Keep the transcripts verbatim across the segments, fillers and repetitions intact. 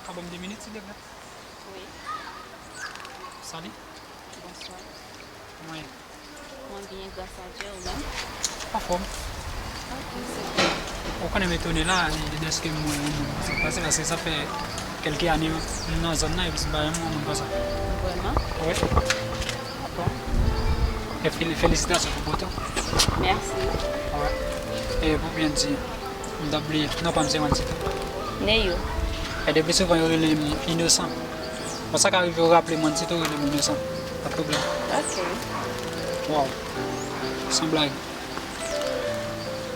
Ka ban m de minit, silvouplè? Wi. Sali. Bonswa. Kòman ye? Mwen byen, gras a Dye, ou menm? Anfòm. Ok, se byen. Ou konnen m etone la, e, dèske m wè yon moun konsa pase, paske sa fè kèlke ane m nan zòn nan, epi m pa janm wè yon moun konsa. Vrèman? Wi. Ah bon? E fel-, felisitasyon pou bote w. Mèsi. Wi. E pou byen di, m t ap bliye, non pa m se Juancito. Neyo. E de pli souvan, yo rele m Inosan. Bon, sa ka rive w raple m, si tou rele m Inosan. Pa t pwoblèm. Ok. Waw. San blag.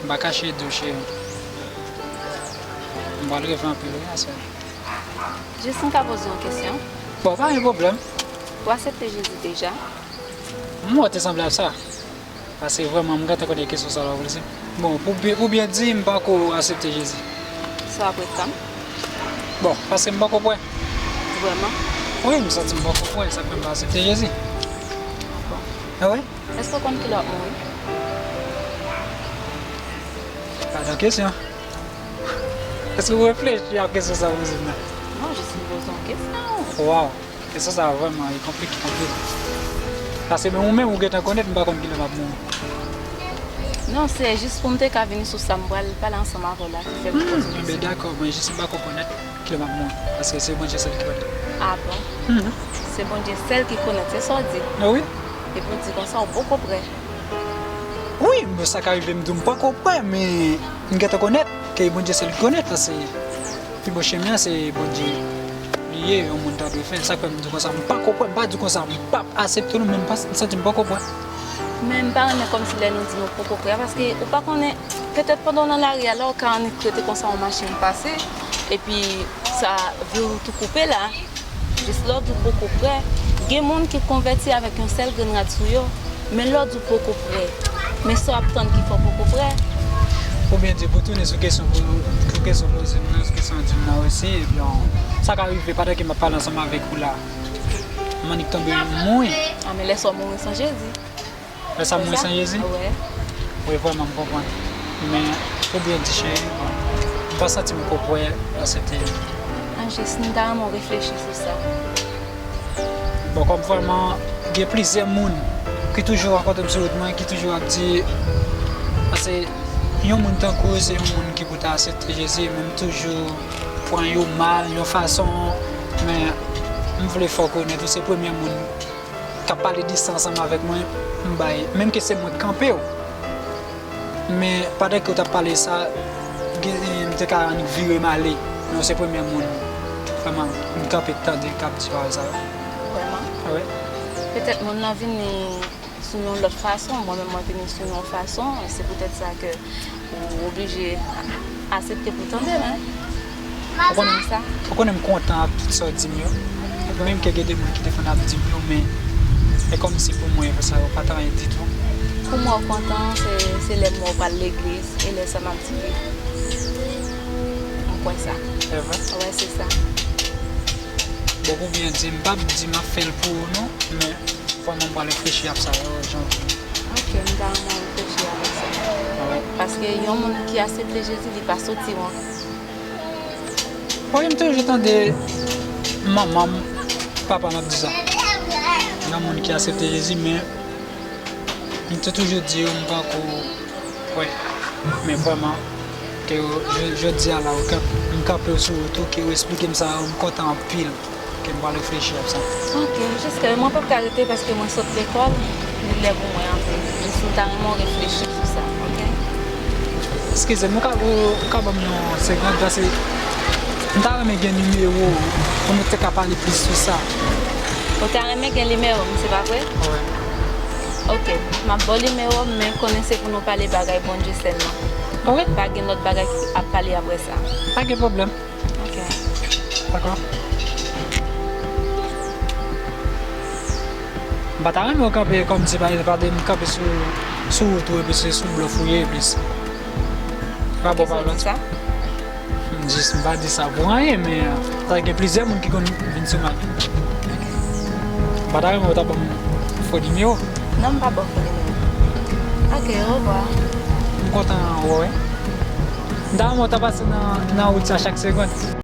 M pa kache di w, cheri. M pral reve anpil, wi, aswè. Jis m ka poze yon kesyon? Bon, pa gen pwoblèm. Ou aksepte Jezi deja? M wè w te sanble ak sa. Paske vrèman, m gentan konnen kesyon sa la poze. Bon, pou byen, pou byen di, m pako aksepte Jezi. Sa w ap ret tann? Bon, paske m pako prè. Vrèman? Wi, m santi m pako prè, sa k fè m pa aksepte Jezi. A wi? Èske w konn kilè w ap mouri? Pa nan kesyon. Èske w reflechi ak kesyon sa w poze m nan? Non, jis m poze yon kesyon. Waw. Kesyon sa a vrèman e konplike anpil. Paske menm ou menm ou gentan konnen m pa konn kilè m ap mouri. Non, se jis pou m te ka vini sou sa m pral pale ansanm avè w la ki fè m poze Enben dakò, mwen jis m pa konprann kilè m ap mouri. Paske se Bondye sèl ki konnen. Ah bon? Se Bondye sèl ki konnen, se sa w di? Wi. Epi w di konsa w poko prè. Wi, men sa ka rive m di w m poko prè, men m gentan konnen ke Bondye sèl ki konnen, paske pi bon chemen an se Bondye li ye, yon moun ta dwe fè. Sa k fè m di konsa, m pako prè, m pa di konsa, m p ap aksepte non, men m pa, m santi m poko prè. Men m pa renmen kòmsi lè nou di nou poko prè, paske ou pa konnen, petèt pandan w nan lari a, lè w ka annik rete konsa yon machin pase, epi sa vi w tou koupe la. Jis lè w di w poko prè, gen moun ki konvèti avèk yon sèl grenn rad sou yo, men lè w di w poko prè, men sa w ap tann ki fè w poko prè. Pou byen di, pou tounen sou kesyon pou, pou kesyon poze m nan, sou kesyon di m nan osi, ebyen, sa ka rive pandan ke m ap pale ansanm avèk ou la. M annik tonbe mouri. Ah, men lè sa w mouri san Jezi. Lè sa m mouri san Jezi? Wi. Wi, vrèman, m konprann. Men, pou byen di, cheri, m pa santi m ko prè aksepte. An jis, m ta renmen w reflechi sou sa. Bon, kòm vrèman, gen plizyè moun ki toujou rankontre m sou wout mwen, ki toujou ap di, paske yon moun tankou w, se yon moun ki pou ta aksepte Jezi, men m toujou pran yo mal, yon fason, men m vle fè w konnen tou, se premye moun k ap pale de sa ansanm avèk mwen, m bay, menm ke se mwen k kanpe w. Men, pandan ke w t ap pale sa, gen, m te ka annik vire m ale. Men w se premye moun, vrèman, m kanpe k tande k ap di pawòl sa yo. Vrèman? Wi. Petèt moun nan vini sou yon lòt fason, mwen menm mwen vini sou yon fason, e se poutèt sa ke ou oblije aksepte pou tande, men. Ou konnen, ou konnen m kontan ak tout sa w di m yo. Menm ke gen de moun ki te konn ap di m yo, men e kòmsi pou mwen, sa yo pa t anyen ditou. Pou mwen, w kontan, se, se lè m wè w pral legliz, e lè sa m ap di, m kwè sa. Se vre? Wi, se sa. Bon, pou byen di, m p ap di m ap fè l pou ou non, men vrèman m pral reflechi ap sa, jan w di. Ok, m ta renmen w reflechi avèk sa. Paske yon moun ki aksepte Jezi, li pa soti wont. Wi, m toujou tande manman m, papa m ap di sa. Yon moun ki aksepte Jezi, men m te toujou di yo m pako prè. Men vrèman, ke w, jodi a la, ou kanp-, m kanpe w sou wout ou, ke w esplike m sa, m kontan anpil. Ok, m pral reflechi ap sa. Ok, jiske mwen p ap ka rete paske mwen sot lekòl, li lè pou mwen anpil. Jis m ta renmen w reflechi sou sa, ok? Eskize m, ou ka, ou, ou ka ban m yon segond, paske m ta renmen gen nimewo w pou nou te ka pale plis sou sa. Ou ta renmen gen nimewo m, se pa vre? Wi. Ok, m ap ba w nimewo m, men konnen se pou nou pale bagay Bondye sèlman. Wi. Pa gen lòt bagay ki ap pale apre sa. Pa gen pwoblèm. Ok. Dakò. M pa ta renmen w kanpe kòmsi pa, pa de m kanpe sou, sou wout ou epi se sou blòf ou ye plis. Pa bon pawòl. Sa? M jis m pa di sa pou anyen, men sa gen plizyè moun ki konn vin sou mwen. M pa ta renmen w ta ban m fo nimewo. Non, m pa ba w fo nimewo. Ok, orevwa. M kontan wè w wi. M ta renmen w ta pase nan, nan wout sa chak segonn.